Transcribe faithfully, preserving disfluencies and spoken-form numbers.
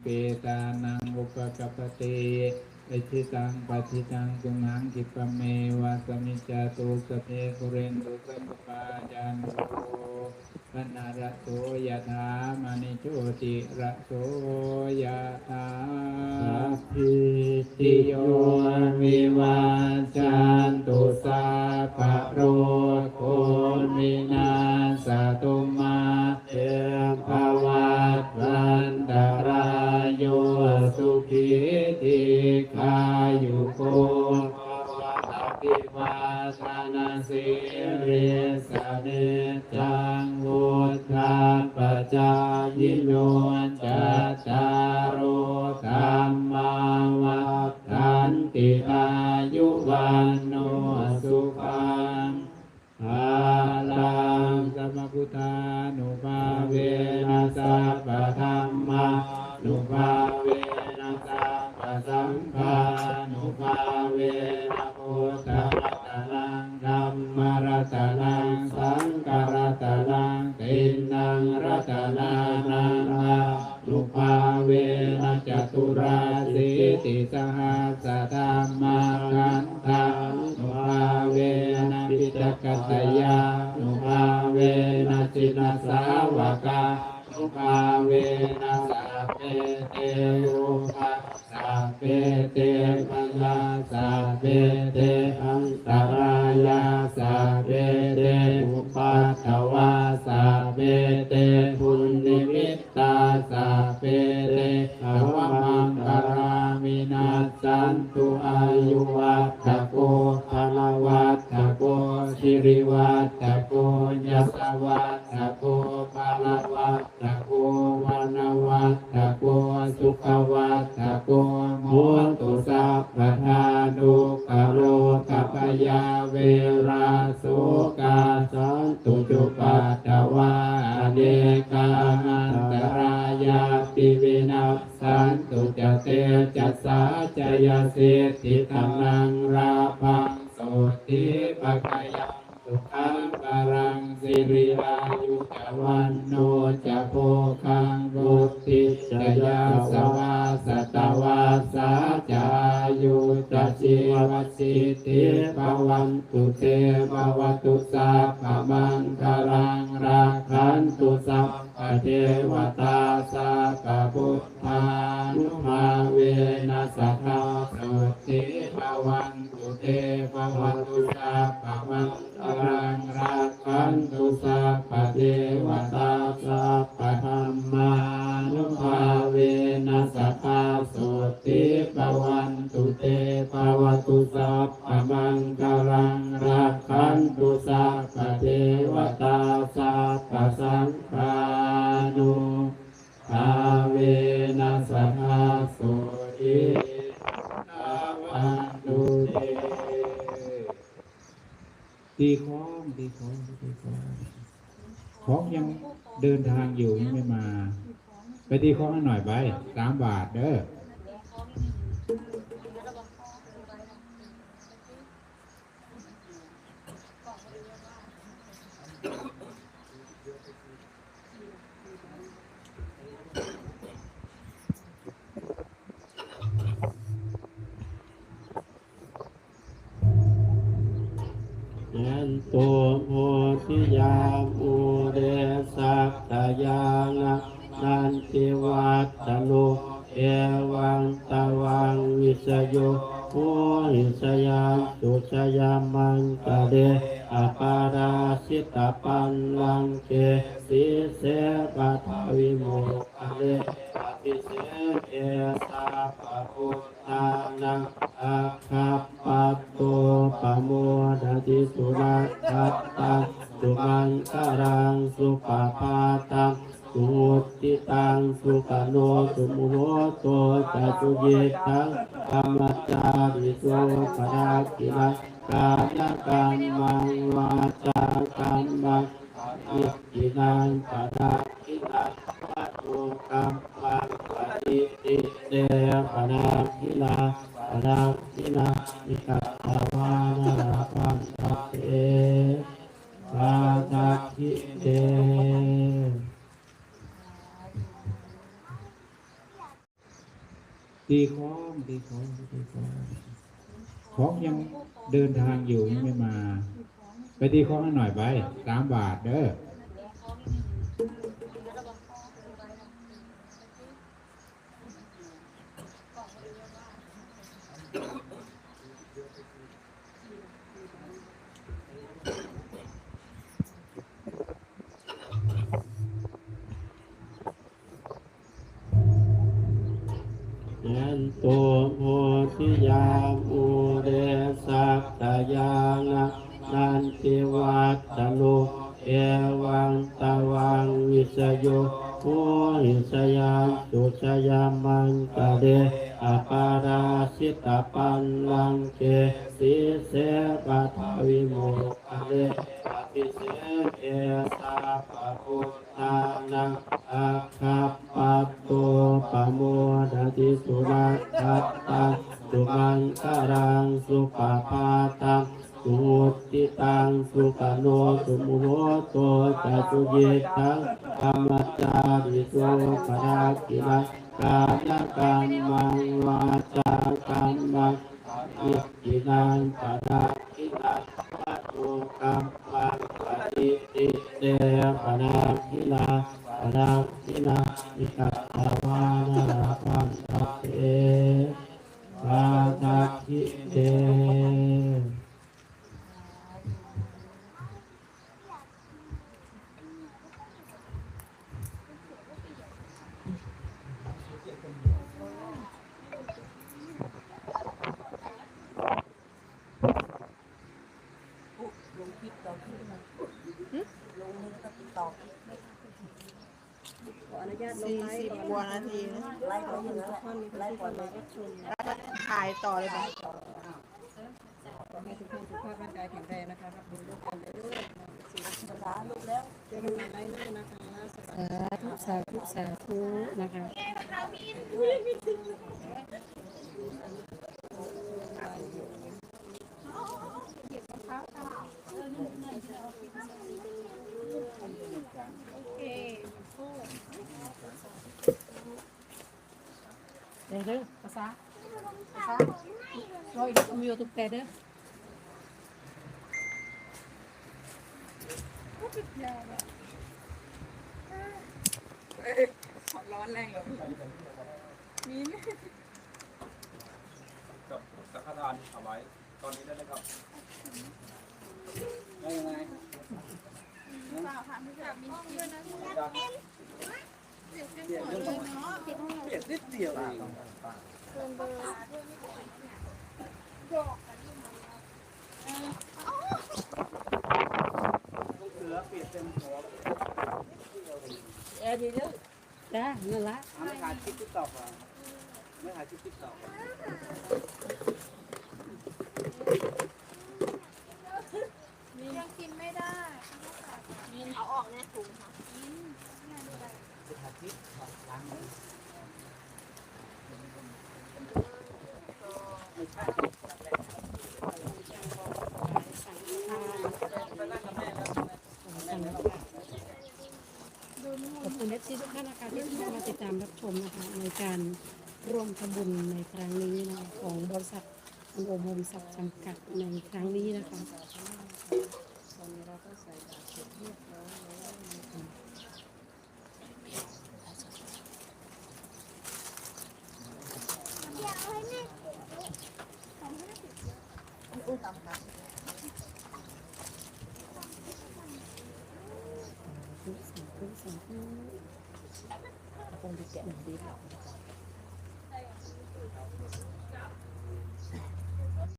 petānaṃ upakappati. Icchitaṃ patthitaṃ tumhaṃ khippameva samijjhatu, sabbe pūrentu saṅkappā, cando paṇṇaraso yathā, maṇi jotiraso yathā. Sabbītiyo vivajjantu, sabbarogo vinassatu, mā te bhavatvantarāyo, sukhī dīghāyuko bhava. Abhivādanasīlissa niccaṃ vuḍḍhāpacāyino, cattāro dhammā vaḍḍhanti, āyu vaṇṇo sukhaṃ balaṃ. Sabbabuddhānubhāvena, sabbadhammānubhāvena, sabbasaṅghānubhāvena, buddharatanaṃ dhammaratanaṃ saṅgharatanaṃ, tiṇṇaṃ ratanānaṃ ānubhāvena, caturāsītisahassadhammakkhandhānubhāvena, piṭakattayānubhāvena, jinasāvakānubhāvena, sabbe te rogā sabbe te bhayā sabbe te antarāyā sabbe te upaddavā sabbe te dunnimittā sabbe te avamaṅgalā vinassantu. Āyuvaḍḍhako balavaḍḍhako sirivaḍḍhako yasavaḍḍhako balavaḍḍhako vaṇṇavaḍḍhako sukhavaḍḍhako hotu sabbadā. Dukkharogabhayā verā sokā sattu cupaddavā anekā antarāyāpi vinassantu ca tejasā. Jayasiddhi dhanaṃ lābhaṃ sotthi bhāgyaṃ sukhaṃ balaṃ siri āyu ca vaṇṇo ca bhogaṃ vuḍḍhī ca yasavā satavassā ca āyū ca jīvasiddhī bhavantu te. Bhavatu sabbamaṅgalaṃ rakkhantu sabbadevatā sabbabuddhānubhāvena sadā sotthī bhavantu te. Bhavatu sabbamaṅgalaṃ rakkhantu sabbadevatā sabbadhammānubhāvena sadā sotthī bhavantu te. Bhavatu sabbamaṅgalaṃ rakkhantu sabbadevatā sabbasaṅghānubhāvena sadā sotthī bhavantu te. ตีคล้อง ตีคล้อง ตีคล้อง ของยังเดินทางอยู่ ยังไม่มา ไปตีคล้องให้หน่อย ไป สามบาทเด้อ Jayanto bodhiyā mūle sakyānaṃ nandivaḍḍhano, evaṃ tvaṃ vijayo hohi jayassu jayamaṅgale, aparājitapallaṅke sīse paṭhavipokkhare, abhiseke sabbabuddhānaṃ aggappatto pamodati. Sunakkhattaṃ sumaṅgalaṃ supabhātaṃ suhuṭṭhitaṃ, sukhaṇo sumuhutto ca suyiṭṭhaṃ brahmacārisu, padakkhiṇaṃ kāyakammaṃ vācākammaṃ padakkhiṇaṃ, padakkhiṇaṃ manokammaṃ paṇidhī te padakkhiṇā, padakkhiṇāni katvāna labhantatthe padakkhiṇe. ตีค้อง ตีค้อง ตีค้อง ค้องยังเดินทางอยู่ ยังไม่มา ไปตีค้องให้หน่อยไป สามบาทเด้อ Jayanto bodhiyā mūle sakyānaṃ nandivaḍḍhano, evaṃ tvaṃ vijayo hohi jayassu jayamaṅgale, aparājitapallaṅke sīse paṭhavipokkhare, abhiseke sabbabuddhānaṃ aggappatto pamodati. Sunakkhattaṃ sumaṅgalaṃ supabhātaṃ suhuṭṭhitaṃ, sukhaṇo sumuhutto ca suyiṭṭhaṃ brahmacārisu, padakkhiṇaṃ kāyakammaṃ vācākammaṃ padakkhiṇaṃ, padakkhiṇaṃ manokammaṃ paṇidhī te padakkhiṇā, padakkhiṇāni katvāna labhantatthe padakkhiṇe. ลงคลิปต่อคลิปนะ หึ ลงมือก็ติดต่อคลิปไม่ได้ ขออนุญาตลงไลฟ์ก่อน สี่สิบกว่านาทีนะ ไลฟ์ก่อนนะ ไลฟ์ก่อนเลย ถ่ายต่อเลยปะ ขอให้ทุกท่านสุขภาพร่างกายแข็งแรงนะคะ รับบุญร่วมกันเด้อ สาธุแล้ว เจอกันใหม่ไลฟ์หน้านะคะ สวัสดีค่ะ สาธุ สาธุ สาธุนะคะ เดี๋ยวเด้อ ภาษา ภาษา รออีก เอามือถูกแต่เด้อ ร้อนแรงเหรอ มี กับสังฆทานถวายตอนนี้ได้ไหมครับ ได้ยังไง เปล่าค่ะ มีแบบมี เปลี่ยนนิดเดียวเอง เปลี่ยนเต็มหัว เออ ดีแล้ว จ้า นั่นละ เอาไม่ถ่ายคลิปติ๊กต็อกเหรอ ไม่ถ่ายคลิปติ๊กต็อกเหรอ ยังกินไม่ได้ เอาออกในถุงค่ะ ขอบคุณเอฟซีทุกท่านนะคะที่เข้ามาติดตามรับชมนะคะ ในการร่วมทำบุญในครั้งนี้นะคะ ของบริษัท คุณโอมโฮมศักดิ์จำกัดในครั้งนี้นะคะ ตอนนี้เราก็ใส่บาตรเสร็จเรียบร้อยแล้วนะคะ สาธุ สาธุ สาธุ คงจะแกะหนังดีกว่า